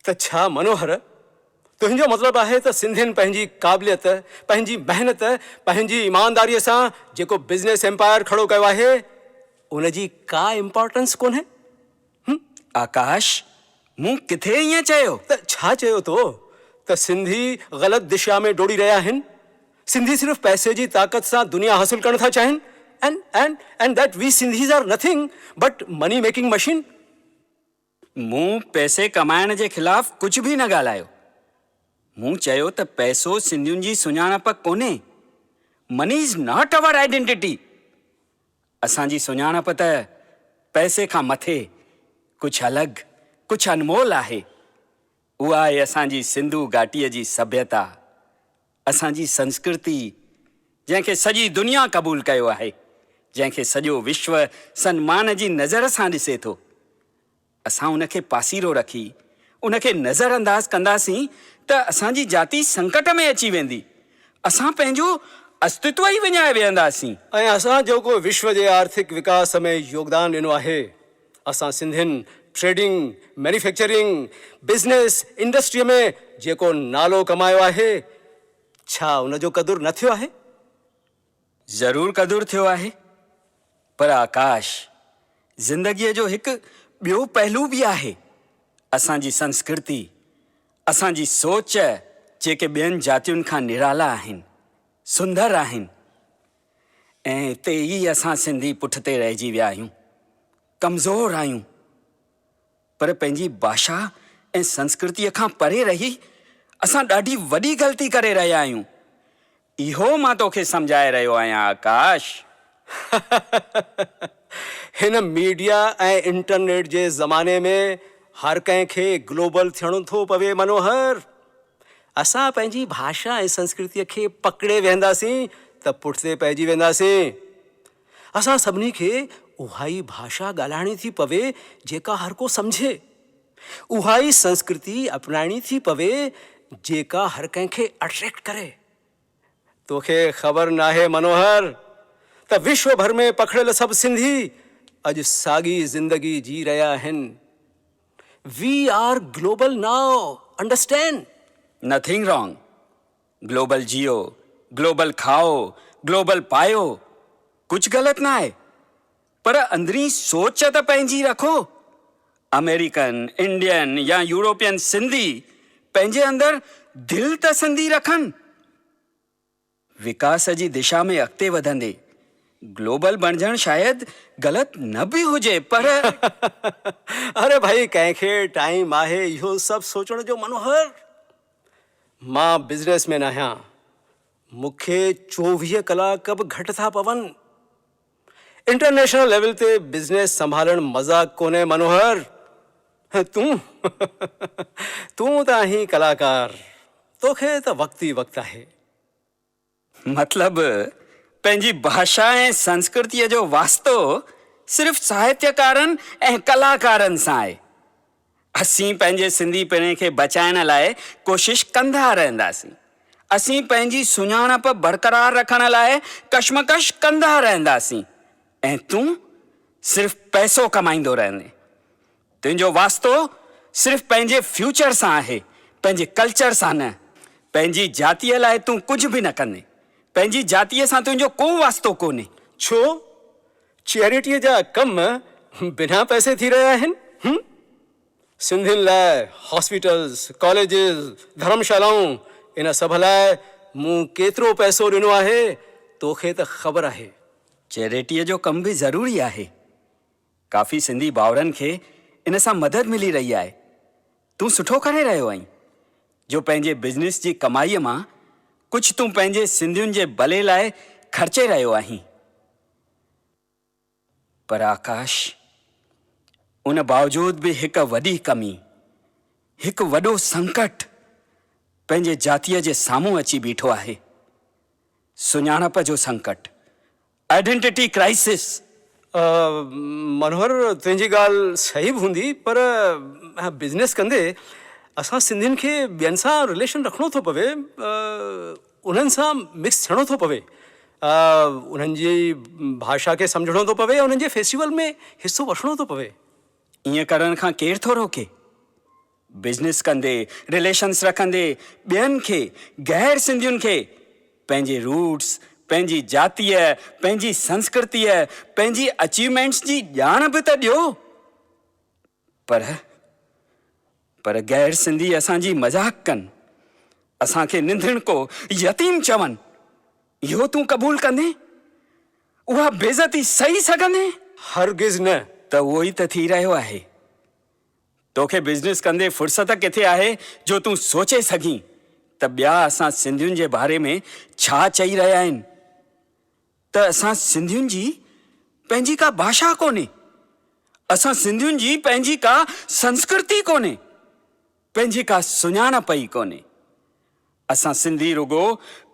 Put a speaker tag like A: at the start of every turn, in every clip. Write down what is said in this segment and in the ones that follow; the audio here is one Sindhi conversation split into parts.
A: ته ڇا منوهر، تنهنجو مطلب آهي ته سنڌين پنهنجي قابليت، پنهنجي محنت، پنهنجي ايمانداريء سان جيڪو بزنس ايمپائر کڙو ڪيو آهي، ان جي ڪا امپارٽنس ڪونهي؟ هم؟
B: آڪاش، مون ڪٿي ائين چيو؟
A: ته ڇا چيو تو ته سنڌي غلط دشا ۾ ڊوڙي رهيا آهن؟ سنڌي صرف پئسي جي طاقت سان دنيا حاصل ڪرڻ ٿا چاهين؟ And and and that we Sindhis are nothing but money making machine?
B: مون پئسي ڪمائڻ جي خلاف ڪجهه به نه ڳالهايو. مون چيو ته پئسو سنڌين جي سڃاڻپ ڪونهي. Money is not our identity. اسان جي سڃاڻپ ته پئسي کان مٿي ڪجهه الڳ، ڪجهه انمول آهي. اها آهي اسان جي سنڌو گهاٽيء جي سڀيتا، اسان جي سنسڪرتي، جنهن کي سڄي دنيا قبول ڪيو آهي، جنهن کي سڄو وشو سنمان جي نظر سان ڏسي ٿو. اسان ان کي پاسيرو رکي، ان کي نظر انداز ڪنداسين ته اسان جي جاتي سنڪٽ ۾ اچي ويندي. اسان پنهنجو استتو ئي وڃائي ويهنداسين.
A: ۽ اسان جيڪو وشو جي آرٿڪ وڪاس ۾ يوگدان ڏنو آهي، اسان سنڌين ٽريڊنگ، مينوفيڪچرنگ، بزنس، انڊسٽريء ۾ جيڪو نالو ڪمايو آهي، ڇا ان جو قدر نه ٿيو آهي؟
B: ضرور قدر ٿيو آهي. پر آڪاش، زندگيء جو هڪ ٻيو پهلو به آهي. اسان جي سنسڪرتي، اسان جي سوچ جيڪي ٻين جاتين کان نرالا آهن، سندر آهن ۽ اتي ئي اسان سنڌي پٺتي رهجي ويا آهيون، ڪمزور آهيون. پر پنهنجي ڀاشا ۽ سنسڪرتيء کان پري رهي اسان ڏاڍي وڏي غلطي ڪري رهيا آهيون. اهو مان توکي سمجهائي رهيو آهيان آڪاش.
A: هن ميڊيا ۽ انٽرنيٽ جي زماني ۾ هر ڪنهن کي گلوبل ٿيڻو ٿو پوي منوهر. اسان پنهنجي ڀاشا ۽ سنسڪرتيء کي پڪڙي ويهنداسين ته پٺتي پئجي وينداسين. اسان سڀني کي اها ئي ڀاشا ڳالهائڻي ٿي پوي جيڪا هر ڪو سمجهي. اها ئي سنسڪرتي اپنائڻي ٿي پوي جيڪا هر ڪنهن کي اٽريڪٽ ڪري. توکي خبر ناهي منوهر ته وشو ڀر ۾ پکڙيل سڀ سنڌي اڄ ساڳي زندگي جي رهيا آهن. We are global now, understand?
B: Nothing wrong. Global جيئو، گلوبل کائو، گلوبل پايو، ڪجهه غلط ناهي پر اندرين سوچ ته پنهنجي رکو. آمريڪن، انڊين يا يورپين سنڌي پنهنجي اندر دل ته سنڌي رکن. وڪاس جي دشا ۾ اڳتي وڌندي گلوبل بڻجڻ شايد غلط نه به هجي پر.
A: اري ڀائي ڪنهن کي ٽائيم آهي اهو سڀ سوچڻ جو منوهر. مان بزنس مين آهيان، مون کي 24 ڪلاڪ به گهٽ ٿا پون. انٽرنيشنل ليول تي بزنس سنڀالڻ مذاق ڪونهي منوهر. تون تون ته آهين ڪلاڪار، توکي ته وقت ئي وقت آهي.
B: مطلب پنهنجي ڀاشا ۽ سنسڪرتيء جو واسطو صرف ساهتيڪارن ۽ ڪلاڪارن سان آهي. اسين پنهنجي سنڌي پڻي کي بچائڻ لاء ڪوشش ڪندا رهنداسين. اسين پنهنجي سڃاڻپ برقرار رکڻ لاء ڪشمڪش ڪندا رهنداسين ۽ تون صرف پئسو ڪمائيندو رهندين. تنهنجو واسطو صرف پنهنجي فيوچر سان آهي، پنهنجي ڪلچر سان نه. پنهنجي جاتيء لاء تون ڪجهه به نه ڪندين. پنهنجي جاتيء سان تنهنجو ڪو واسطو ڪونهي.
A: ڇو؟ چيئريٽيء جا ڪم بنا پئسي ٿي رهيا آهن؟ هم؟ سنڌين لاء هاسپيٽلز، ڪاليجز، ڌرمشالائون، ان سڀ لاء مون ڪيترو پئسو ڏنو آهي، توکي ته خبر آهي.
B: چيئريٽيء جو ڪم به ضروري آهي. ڪافي سنڌي ڀائرن کي ان سان مدد ملي رهي آهي. تون سٺو ڪري رهيو آهين جو پنهنجي بزنس جي ڪمائيء مان ڪجهه تون پنهنجي سنڌين جي ڀلي لاء خرچي رهيو آهين. پر آڪاش، ان باوجود به هڪ وڏي ڪمي، هڪ وڏو سنڪٽ پنهنجي جاتيء جي سامهون اچي بيٺو آهي. سڃاڻپ جو سنڪٽ، Identity Crisis.
A: Manohar تنهنجي ڳالهه صحيح به هوندي پر بزنس ڪندي اسان سنڌين کي ٻين سان رليشن رکڻو ٿو پوي انهن سان مڪس ٿيڻو ٿو پوي انهن جي ڀاشا کي سمجهڻو ٿو پوي انهن جي فيسٽيول ۾ حصو وٺڻو ٿو پوي.
B: ائين ڪرڻ کان ڪير ٿو روڪي؟ بزنس ڪندي، رليشنس رکندي، ٻين کي، غير سنڌين کي، پنهنجي روٽس، پنهنجي جاتيء، پنهنجي سنسڪرتيء، پنهنجي اچيومينٽس جي ڄاڻ به ته ڏيو. پر پر غير سنڌي اسان جي مذاق ڪن، اسان کي ننڌڻڪو، يتيم چون، اهو تون قبول ڪندين؟ اها بيعزتي سهي سگهندين؟
A: هرگز نه.
B: ته اهو ئي ته ٿي رهيو آهي. توکي بزنس ڪندي فرصت ڪٿي آهي جو تون سوچي سگهين ته ٻيا اسان سنڌين جي باري ۾ ڇا چئي رهيا آهن ته اسان سنڌين جي پنهنجي ڪا ڀاشا ڪونهي، اسان سنڌين جي پنهنجي ڪا سنسڪرتي ڪونهي، پنهنجي ڪا سڃاڻپ ئي ڪونهي. اسان سنڌي رڳو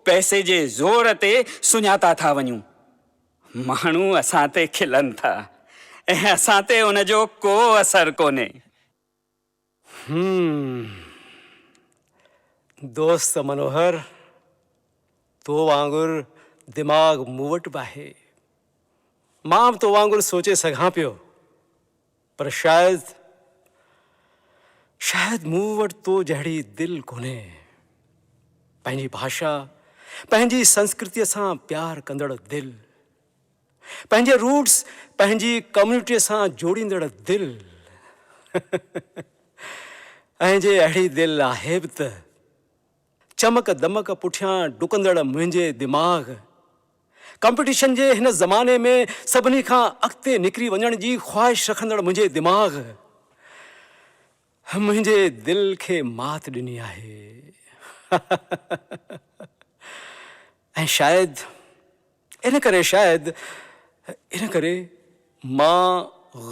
B: پئسي جي زور تي سڃاتا ٿا وڃون. ماڻهو اسان تي کلن ٿا ۽ اسان تي ان جو ڪو اثر ڪونهي.
A: هم. دوست منوهر، تو وانگر دماغ مون وٽ به آهي. مان به تو وانگر سوچي سگهان پيو. پر شايد شايد مون وٽ تو جهڙي دل ڪونهي. پنهنجي ڀاشا، پنهنجي سنسڪرتيء سان پيار ڪندڙ دل. پنهنجي روٽس، پنهنجي ڪميونٽيء سان جوڙيندڙ دل. ۽ جي اهڙي دل آهي به ته چمڪ دمڪ پٺيان ڊڪندڙ منهنجي دماغ ڪمپيٽيشن جي هن زماني ۾ سڀني کان اڳتي نڪري وڃڻ جي خواهش رکندڙ منهنجي دماغ منهنجي دل کي مات ڏني آهي ۽ شايد ان ڪري شايد ان ڪري مان.